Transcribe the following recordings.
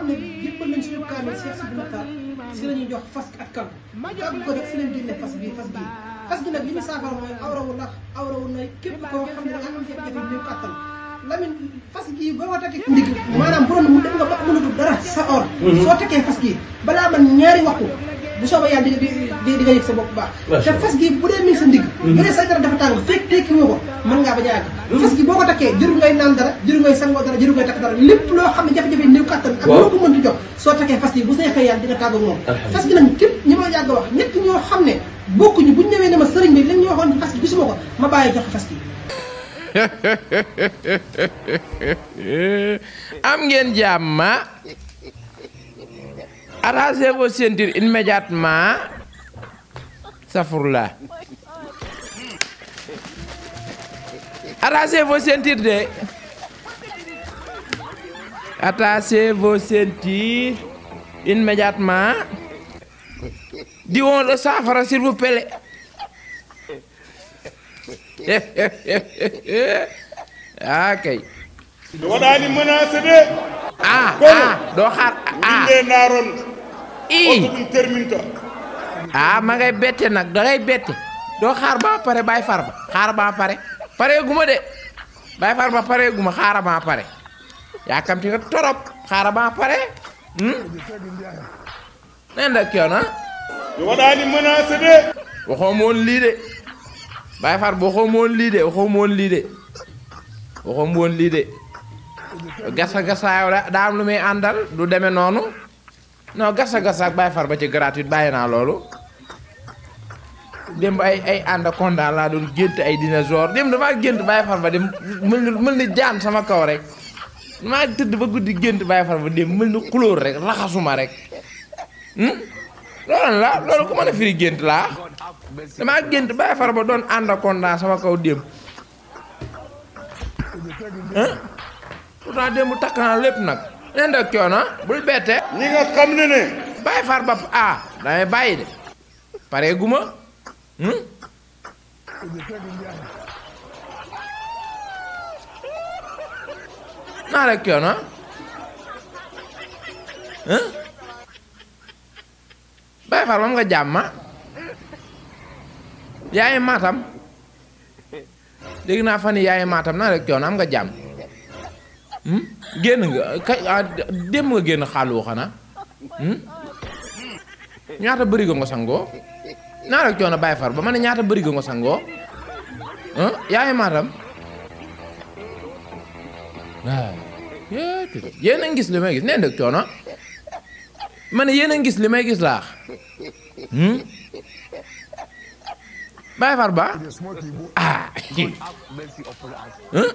ne jébbal nañ suñu kaamil Cheikh Sidi Mokhtar si la ñuy jox fas ak kàggu kàggu ko def si lañ génne fas bii fas gi nag li ñu saafara mooy awrawu ndax awrawu nay képp koo xam ne da nga am jafe-jafe néew kàttan Lamine fas gii boo ko takkee ndig maanaam bu doon mu dem nga ba mënatul dara sa or soo takkee fas gii balaa man ñaari waxtu bu soobee yàlla di nga yëg sa bopp baax te fas gi bu dee mi ngi sa ndig bu dee sa dara dafa tàng fekk tekki woo ko mën ngaa bañ a yàgg fas gi boo ko takkee jëru ngay naan dara jëru ngay sangoo dara jëru ngay takk dara lépp loo xam ne jafe-jafe néew kàttan ak loo ko mënti jox soo takkee fas gi bu neexee yàlla di nga tàggu moom fas gi nag képp ñi ma yàgg wax ñett ñoo xam ne bokkuñu buñ ñëwee ne ma sëriñ bi lañ ñu waxoon ci fas gi gisuma ko ma bàyyi jox fas gi am ngeen jàmm attachez vos ceintures immédiatement safurla attachez vos ceintures de attachez vos ceintures immédiatement diwon le safara s'il vous plaît kay waɗani menacé de ɗo xaar inde naron i ɗum terminta ma ngay bette nag da ngay bette doo xaar ba pare Baye Farba xaar ba pare pare guma de Baye Farba pare guma xaar ba pare yaa kam ti nga torop xaar ba pare nen da kyo na waɗani menacé de waxoo moon lii de Baye Farba waxoo moon lii de waxoo moon lii de waxoo moon lii de gasa yow daa am lu muy àndal du demee noonu non gasa ak Baye Farba ci gratuite bàyyi naa loolu démb ay anaconda laa doon gént ay dinosaure démb damaa gént Baye Farba dem mel ni jaan sama kaw rek damaa tëdd ba guddi gént Baye Farba démb mel ni couleur rek laxasuma rek loolu ku mën a firi gént laa damaa gént Baye Farba doon anaconda sama kaw démb pourtant démb takk naa lépp nag nen da coono bul bette ñi nga xam ne ne Baye Farba damay bàyyi de pare guma naa la coono Baye Farba am nga jàmma yaay Matam dégg naa fan yaay Matam naa la coono am nga jàmm génn nga dem nga génn xaalu xanaa ñaata bërigo nga sangoo naa rek coono Baye Farba ma ne ñaata bërigo nga sangoo yaay Matam waaw yéen a ngi gis li may gis nee na coono ma ne yéen a ngi gis li may gis laax Baye Farba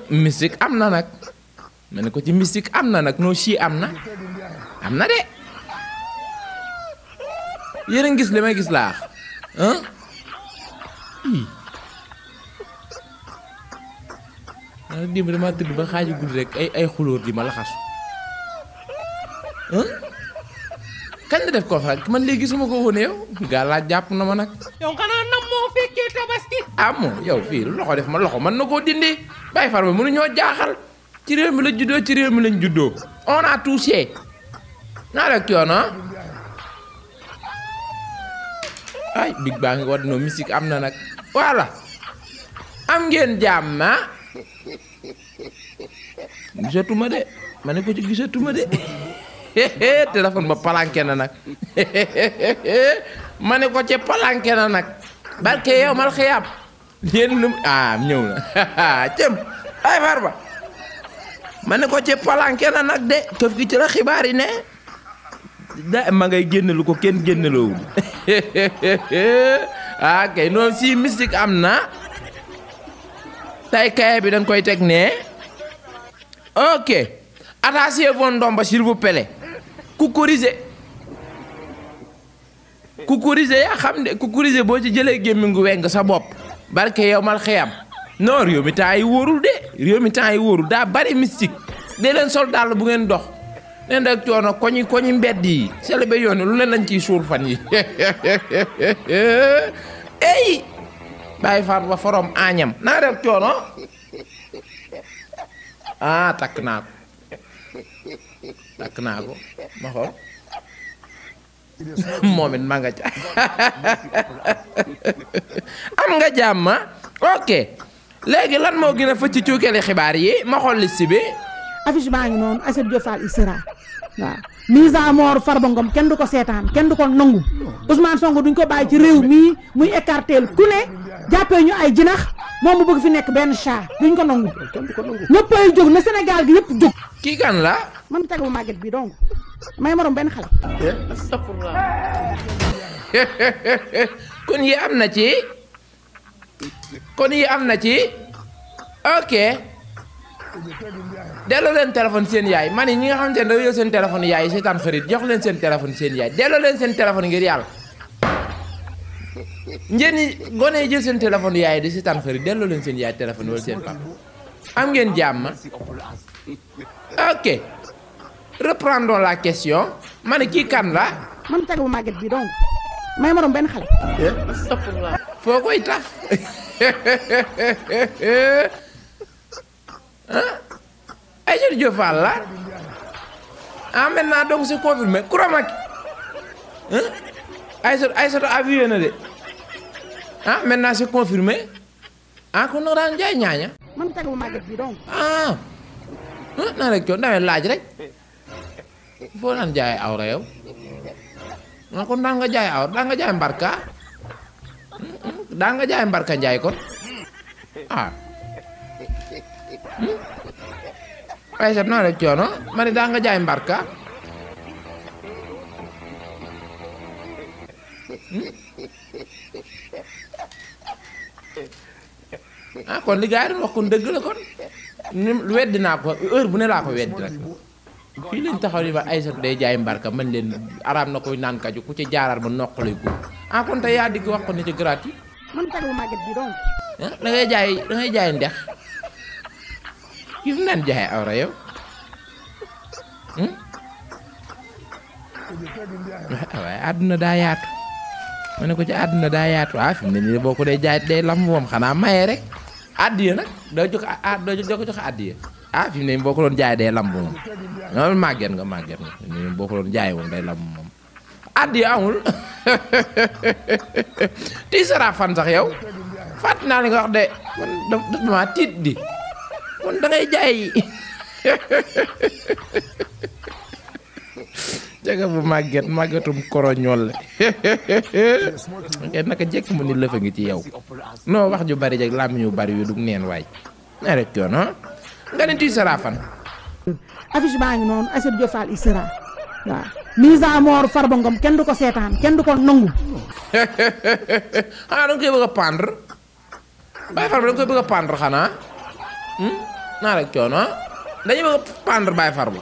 mystique am na nag ma ne ko ci mystique am na nag noo si am na de yéen a ngi gis li may gis laax démb dama tëdd ba xaaju guddi rek ay xulóor di ma laxasu kañ la def conférence man léegi gisuma ko woon yow gaa laa jàpp na ma nag yow xanaa nam moo fekkee tabaski moo yow fii loxo def ma loxo man na koo dindi Baye Farba mënu ñoo jaaxal ci réew mi la juddoo ci réew mi lañ juddoo on a touché naa rek coono ay big baa ngi war no musique am na nag voilà am ngeen jàmm gisatuma de ma ne ko ci gisatuma de téléphone ba palanke na nag ma ne ko ci palanke na nag barke yow mal xiyaam yéen lu ñëw na cëm Baye Farba ma ne ko ci palanke na nag de këf gi ci la xibaar yi ne da ma ngay génn lu ko kenn génnelowul kay noonu si mystique am na tay kaye bi dañ koy teg ne ok attachez vos ndomba s'il vous plaît kukurise yaa xam de kukurise boo ci jëlee gémmi ngu weng sa bopp barke yow mal xeyam non réew mi temps yi wóorul de réew mi temps yi wóorul daa bari mystique dee leen sol dàll bu ngeen dox leen rek coono koñi mbedd yi selebe yoon lu leen lañ ciy suur fan yi ey Baye Farba forom añam naa rek coono takk naa ko takk naa ko ma xool moom it ma nga ca am nga jàmm ok léegi lan moo gën a fëcc cuukeli xibaar yi ma xool liste bi affiche baa ngi noonu Aïssatou Diop Fall ISRA waaw mise à mort Farba Ngom kenn du ko seetaan kenn du ko nangu Ousmane Sonko duñ ko bàyyi ci réew mii muy écartel ku ne jàppee ñu ay jinax moom mu bëgg fi nekk benn chat duñ ko nangu ñëpp ay jóg na Sénégal gi yëpp jóg kii kan la man tegu màgget bi donc may morom benn xale kon yi am na ci ok delloo leen téléphone seen yaay man ñi nga xamante ne dañoo yor seen téléphone yaay seetaan xarit jox leen seen téléphone seen yaay delloo leen seen téléphone ngir yàlla ngeen ñi gone yi jël seen téléphone yaay di seetaan xarit delloo leen seen yaay téléphone wala seen papa am ngeen jàmm ok reprendons la question ma ne kii kan la man tegu màgget bi donc may morom benn xale foo koy taf Aïssatou Diop Fall la maintenant donc c'est confirmé Kouramaki Aïssatou avoué na de maintenant c'est confirmé kon nag daan jaay ñaaña man tegu màgget bi donc naa rek coon damay laaj rek foo daan jaay awra yow kon daan nga jaay awra daan nga jaay mbarka daan nga jaay mbarka njaay kon Aïssatou naa rek coono ma ne daa nga jaay mbarka kon li gars yi doon wax kon dëgg la kon weddi naa ko heure bu ne laa ko weddi rek fii lañ taxaw ni ba Aïssatou day jaay mbarka man leen araam na koy naan kaju ku ci jaaraat ba noqalay ko kon te yaa digg wax ko ne ci gratuit man tegu màgget bi donc da ngay jaay ndex kii fu naan jaay awra yow waaye àdduna daa yaatu ma ne ko ci àdduna daa yaatu fi mu ne nii boo ko dee jaay day lamb moom xanaa maye rek addiya nag doo ko joxe addiya fi mu ne nii boo ko doon jaay day lamb moom loolu màgget nga boo ko doon jaay moom day lamb moom addiya amul ti sara fan sax yow fàtt naa li nga wax de man dama tiit di kon da ngay jaay jaga bu màggetum koroñol la ngeen naka jekk mu ni lëfa ngi ci yow non wax ju bari jeg làmmiñ yu bari yu dug neen waay na rek coono nga ne tuy sara fan affiche baa ngi noonu Aïssatou Diop Fall ISRA waaw mise à mort Farba Ngom kenn du ko seetaan kenn du ko nangu da nga koy bëgg a pendre Baye Farba da nga koy bëgg a pendre xanaa naa rek coono dañuy bëgg a pendre Baye Farba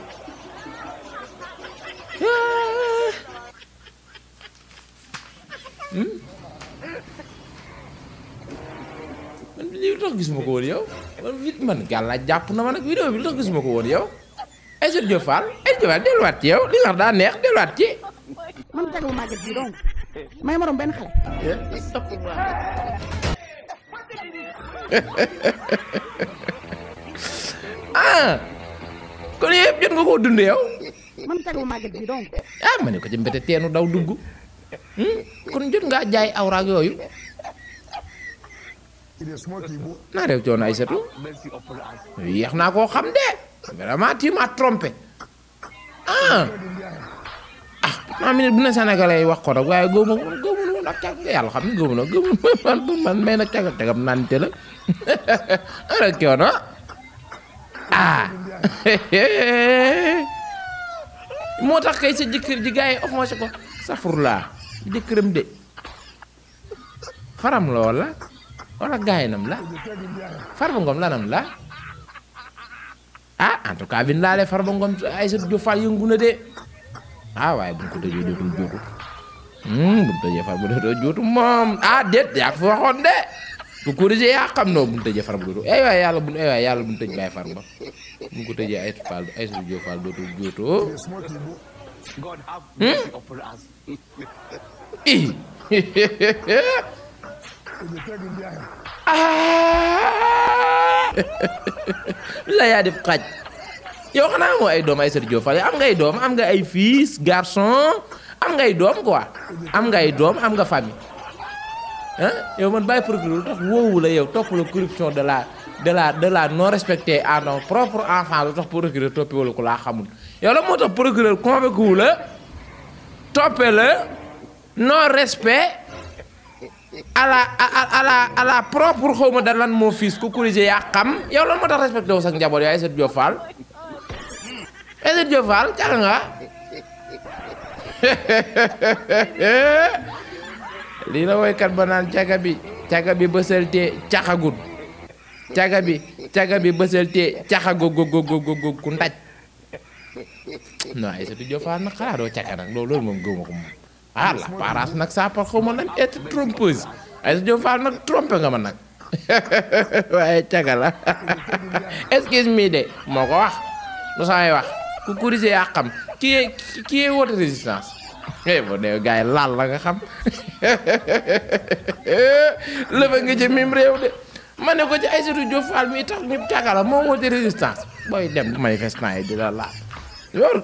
man lii lu tax gisuma ko woon yow man gàlla jàpp na ma nag vidéo bi lu tax gisuma ko woon yow Aïssatou Diop Fall delluwaat ci yow li nga wax daa neex delluwaat ci man tegu màgget bi donc may morom benn xale kon yëpp jot nga koo dund yow man tegu màgget bi donc ma ne ko ci mbete teenu daw dugg kon jot ngaa jaay awraag yooyu naa rew coono Aïssatou yéex naa koo xam de vraiment tu m'as trompé maa minute bu ne Sénégalais yi wax ko nag waaye góob ma nag càgg yàlla xam ne góob man may nag càggam nante la rek coono moo tax kay sa jëkkër ji gars yi offensé ko safurlaa jëkkëram de faram la wala gaayinam la Farba Ngom lanam la en tout cas bi ñu laalee Farba Ngom Aïssatou Diop Fall yëngu na de waaye bu ñu ko tëjee dootul jootu bu ñu tëjee Farba dootul jootu moom déet yaa ko fi waxoon de bu corrigé yaa xam noo bu ñu tëjee Farba dootul waay yàlla bu ñu tëj Baye Farba bu ñu ko tëjee Aïssatou Diop Fall dootul jootu la yaa def xaaj yow xanaa moo ay doom Aïssatou Diop Fall am ngay doom am nga ay fils garçon am ngay doom quoi am ngay doom am nga famille ah yow man bàyyi procureur lu tax woowu la yow topp la corruption de la non respecté à nos propres enfants lu tax procureur toppi wala ko laa xamul yow la moo tax procureur convoqué wu la toppe la non respect à la propre xawma da lan moo fils ku corrigé yaa xam yow lan moo tax respecté wu sax njaboot yow Aïssatou Diop Fall Aïssatou Diop Fall caga nga lii la woykat ba naan caga bi bësal te caxagut caga bi bësal te caxagut ku ndaj non Aïssatou Diop Fall nag xanaa doo caga nag loolu moom gëwma ko moom ah la parence nag ça par xaw ma lan être trompeuse Aïssatou Diop Fall nag trompé nga ma nag waaye caga la excuse me de moo ko wax lu samay wax ku corrigé yaa xam kii woote résistance bo de gars yi laal la nga xam lëfa nga ci mim réew de ma ne ko ci Aïssatou Diop Fall mi tax ñu caga la moo woote résistance booy dem manifestant yi di la laal loolu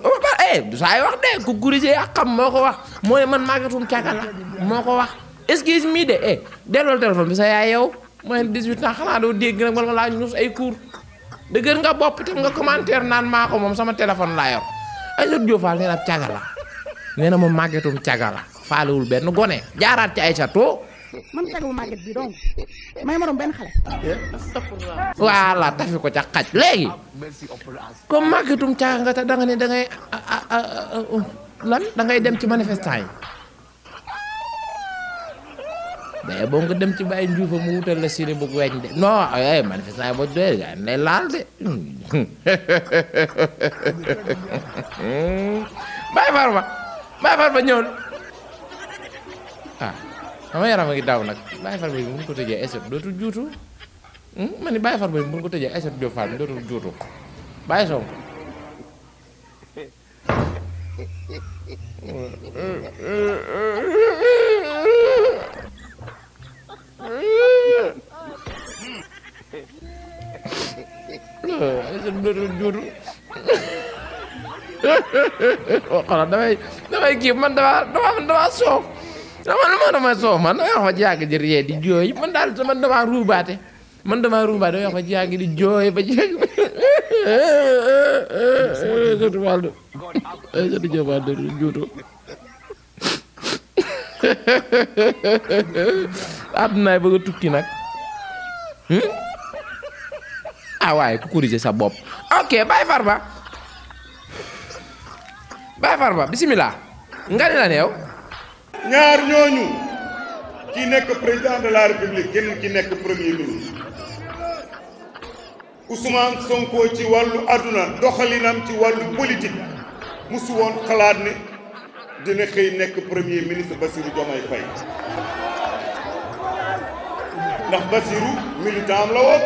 du saay wax de ku corrigé yaa xam moo ko wax moo ne man màggatum caga la moo ko wax excuse me de dellool téléphone bi sa yaay yow mooy 18 ans xanaa doo dégg nag wala laa ñuus ay cours dëgër nga bopp te nga commentaire naan maa ko moom sama téléphone laa yor Aïssatou Diop Fall nee na caga la nee na moom màggetum caga la faalewul benn gone jaaraat ci Aïssatou man caga bu màgget bi donc may ma doon benn xale voilà tafi ko ca xaj léegi comme màggetum caga nga te da nga ne da ngay lan da ngay dem ci manifestant yi mais boo nga dem ci bàyyi njuufa mu wutal la siré bu weñ de non manifestant yi boo doyee gaa lay laal de Baye Farba ñëw ah sama yaram a ngi daw nag Baye Farba bi bu ñu ko tëjee Aïssatou dootul juutu ma ni Baye Farba bi bu ñu ko tëjee Aïssatou Diop Fall dootul juutu Baye Sonko Aïssatou dootul juutu xanaa damay kii man dama soof dama soof man damay wax fa jàgg di ree di jooy man daal man dama ruubaate damay wax fa jàgg di jooy ba jàgg Aïssatou Fall Aïssatou Diop Fall dootul juutu àddunaay bëgg a tukki nag ah waaye ku corriger sa bopp ok Baye Farba bismillah nga ne la neew ñaar ñooñu ki nekk président de la république kenn ki nekk premier ministre Ousmane Sonko ci wàllu àdduna doxalinam ci wàllu politique musu woon xalaat ne dina xëy nekk premier ministre Bassirou Diomaye Faye ndax Bassirou militant am la woon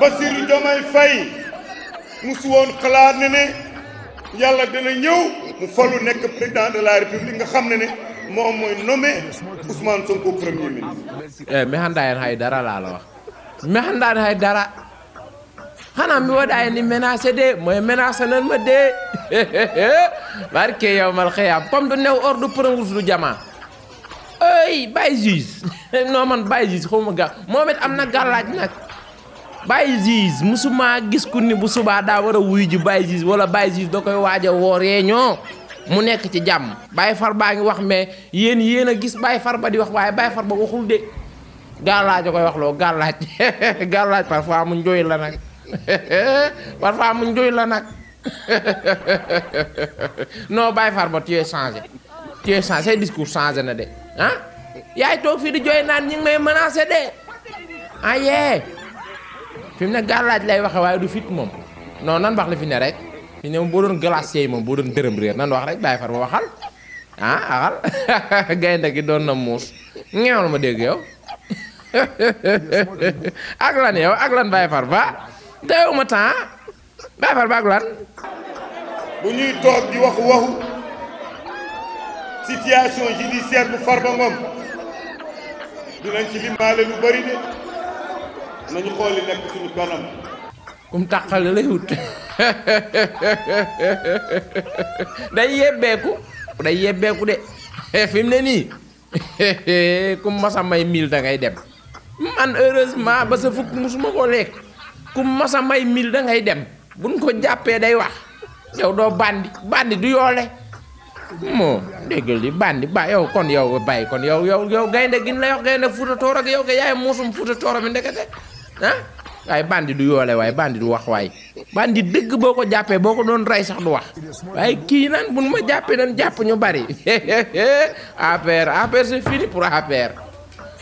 Bassirou Diomaye Faye musu woon xalaat ne yàlla dana ñëw mu falu nekk président de la république nga xam ne moom mooy nommé Ousmane Sonko premier ministre. mi handayen hay dara laa la wax mi handayen hay dara xanaa mi waɗaani ni menacé de mooy menacé nan ma de barke yawmal xiyaam comme du new ordre premier du jama ay Baye Ziz non man Baye Ziz xaw ma ga moom it am na gàllaaj nag Baye Ziz musuma gis ku ni bu subaa daa war a wuyu ji Baye Ziz wala Baye Ziz da koy waaj a woor ñoo mu nekk ci jàmm Baye Farba ngi wax mais yéen a gis Baye Farba di wax waaye Baye Farba waxul de gàllaaj a koy wax loo gàllaaj parfois mu njoy la nag parfois mu njoy la nag non Baye Farba tu es changé say discours changé na de ah yaay toog fii di jooy naan ñi ngi may menacé de ah yee fi mu ne gàllaaj lay waxe waaye du fit moom non nan wax la fi ne rek fi ne boo doon glacier yi moom boo doon dërëm réer nan wax rek Baye Farba waxal ah axal gaynde gi doon na muus ñeewal ma dégg yow ak lan yow ak lan Baye Farba teew ma temps Baye Farba ak lan bu ñuy toog di waxu situation judiciaire bu Farba Ngom dinañ ci limaale lu bari de nañu xooli nekk suñu kanam kum tàqale lay wut day yebbeeku de fi mu ne nii ku masa may 1000 da ngay dem man heureusement ba sa fukk musuma ko lekk ku masa may 1000 da ngay dem buñ ko jàppee day wax yow doo bandi du yoole moo déggal di bandi ba yow kon yow bay kon yow gaynde gin la yox gaynde Fuuta Tooro ak yow ko yaay muusum Fuuta Tooro mi ndekete ah waaye bandi du yoole waaye bandi du wax waay bandi dëgg boo ko jàppee boo ko doon rey sax du wax waaye kii naan bu nu ma jàppee dañ jàpp ñu bari APR c'est fini pour APR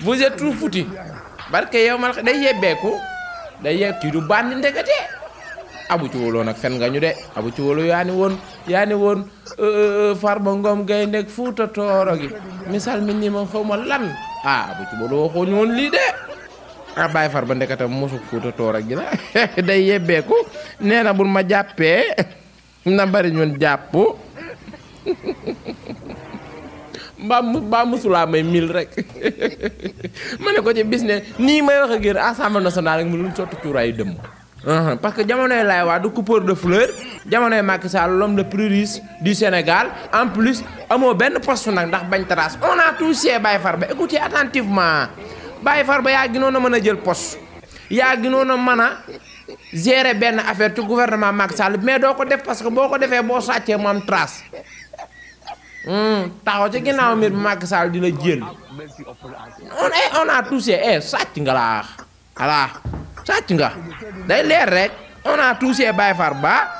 vous êtes tout foutu barke yow mal day yebbeeku kii du bandi ndekete Abu ci wolo nag fen nga ñu de Abu ci wolo yaani woon Farba Ngom gaynde Fuuta Tooro gi misal mi ni ma xawma lan Abu ci wolo waxoo ñu woon lii de Baye Farba ndekete mosu Fuuta Tooro gi la day yebbeeku nee na bul ma jàppee na bari ñun jàpp mbaa musulaa may 1000 rek ma ne ko ci bis ne nii may wax ak yéen Assemblée nationale rek mu lu sotti cuuraayu dëmm parce que jamonoy Laye Wade coupeur de fleurs jamonoy Macky Sall l'homme le plus riche du Sénégal en plus amoo benn poste nag ndax bañ trace on a touché Baye Farba écoutez attentivement Baye Farba yaa gënoon a mën a jël poste yaa gënoon a mën a gérer benn affaire ci gouvernement Macky Sall mais doo ko def parce que boo ko defee boo sàccee mu am trace taxaw ci ginnaaw mbir bi Macky Sall di la jël on a touché sàcc nga laa wax voilà sàcc nga day leer rek on a touché Baye Farba